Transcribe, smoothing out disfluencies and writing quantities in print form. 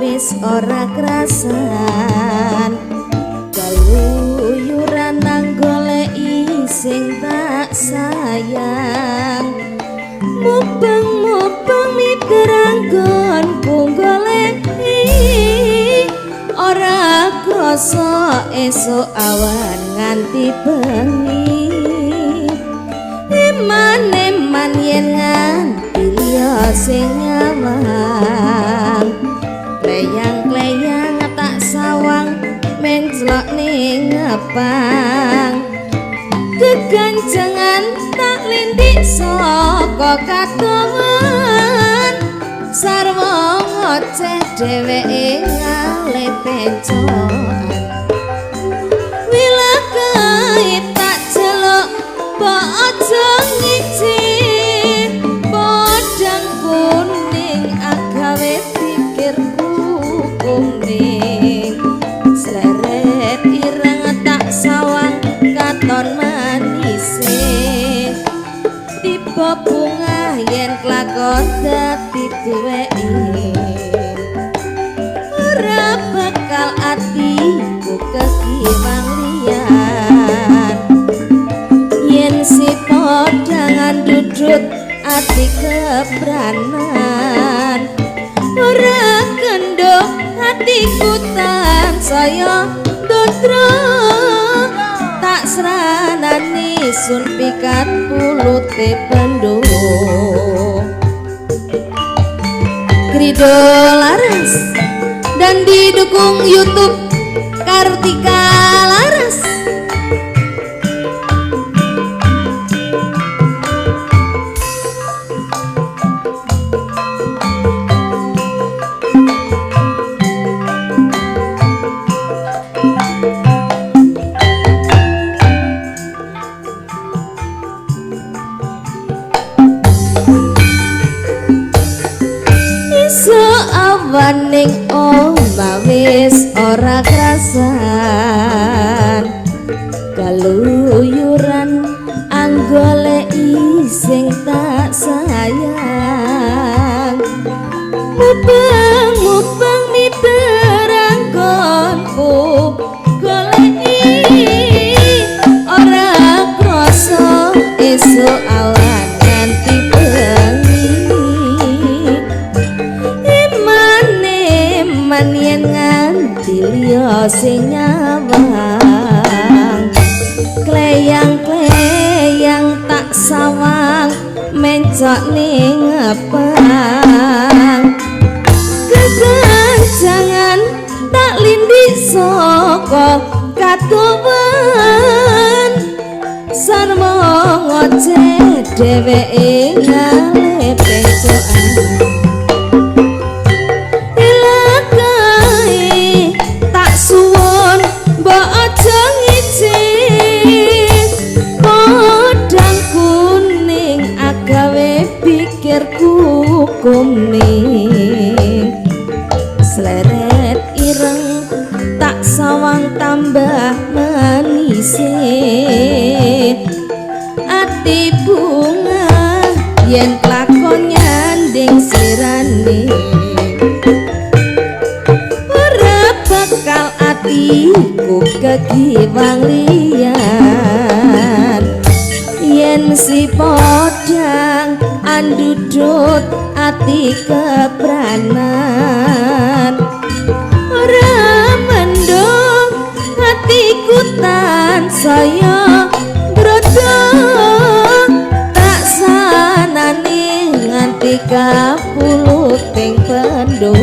Wis ora krasan, keluyuran nang goleki sing tak sayang. Mubeng-mubeng miteranggonku goleki, ora krasa esuk awan nganti bengi. Eman-eman yen nganti liya sing nyawang, kleyang-kleyang tak sawang menclok ning ngepang. Keganjengan tak lindik saka kadohan, sarwa ngoceh dheweke ngale pencoan. Wilakai tak celuk mbok aja ngicip, podang kuning agawe pikirku kuning. Sleret ireng tak sawang katon manise, tiba bunga yen klakon dadi duweke. Ora bakal atiku kekiwang liyan, yen si podangan dudut ati kebranan. Ora kendo hatiku tansaya ndodro, tak sranani sun pikat pulute bendo. Krido Laras dan didukung YouTube Kartika Laras. Iso awan ning omah wis ora krasan, keluyuran anggoleki sing tak sayang. Mubeng-mubeng miteranggonku goleki, ora krasa esuk awan nganti bengi. Eman-eman yen nganti liya sing nyawang, kleyang-kleyang tak sawang mencok ning ngepang. Keganjangan tak lindik saka katuwen, sarwa ngoceh dheweke ngale pencokan. Ilakai tak suwun mbok aja ngicip, podang kuning agawe pikirku kuning. Sleret ireng tak sawang tambah manise, ati bunga yen klakon nyanding slirane. Ora bakal atiku kegiwang liyan, yen si podang andudut ati kebranan. Ora mendung hatiku tansaya ndrodho, tak sanani nganti kapuluting pendho.